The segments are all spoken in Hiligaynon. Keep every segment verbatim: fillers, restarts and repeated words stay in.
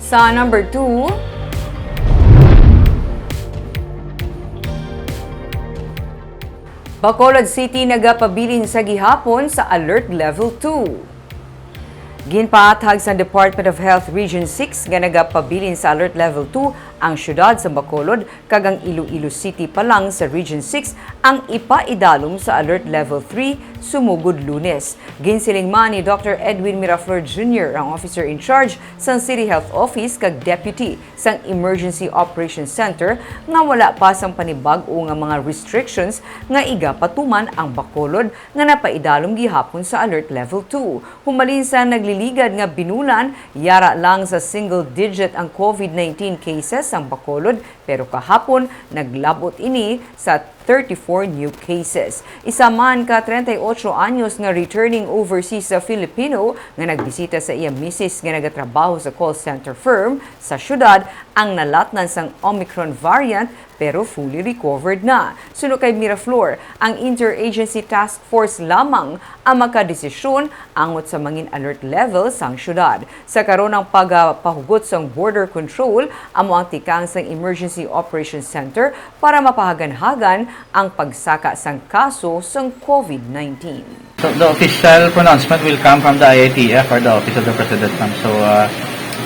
Sa number two, Bacolod City nagapabilin sa gihapon sa Alert Level two. Ginpaathag sa Department of Health Region six nga nagapabilin sa Alert Level two ang siyudad sa Bacolod, kag ang Iloilo City pa lang sa Region six ang ipaidalom sa Alert Level three sumugod Lunes. Ginsiling man ni Doctor Edwin Miraflor Junior, ang officer in charge sang City Health Office kag Deputy sang Emergency Operations Center, nga wala pa sang panibag-o nga mga restrictions nga igapatuman ang Bacolod nga napaidalom gihapon sa Alert Level two. Humalin sa nagliligad nga binulan, yara lang sa single digit ang COVID nineteen cases sang Bacolod, pero kahapon naglab-ot ini sa thirty-four new cases. Isa man ka treinta y ocho anyos nga returning overseas sa Filipino nga nagbisita sa iya misis nga nagatrabaho sa call center firm sa syudad ang nalatnan sang Omicron variant, pero fully recovered na. Suno kay Miraflor, ang Interagency Task Force lamang ang makadesisyon angot sa mangin alert level sang syudad. Sa karon, ang pagapahugot sang border control amo ang tikang sang Emergency Operations Center para mapahaganhagan ang pagsaka sang kaso sang COVID nineteen. So, the official pronouncement will come from the I I T F or the Office of the President, ma'am. So, uh,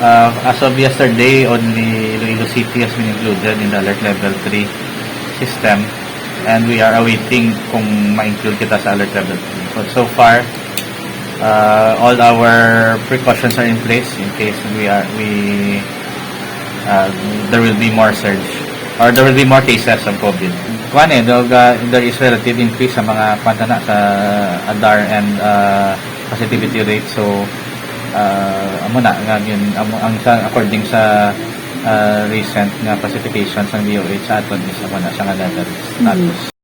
uh, as of yesterday, only Iloilo City has been included in the Alert Level three system, and we are awaiting kung ma-include kita sa Alert Level three. But so far, uh, all our precautions are in place in case we are, we, uh, there will be more surge or there will be more cases of COVID. Kuan eh, dog, uh, there is relative increase sa mga kuan na sa ADAR and, uh, positivity rate. So, uh, amo na nga yun, amo, ang sa, according sa, uh, recent nga classification sa D O H, sa aton is amo na siya nga level status.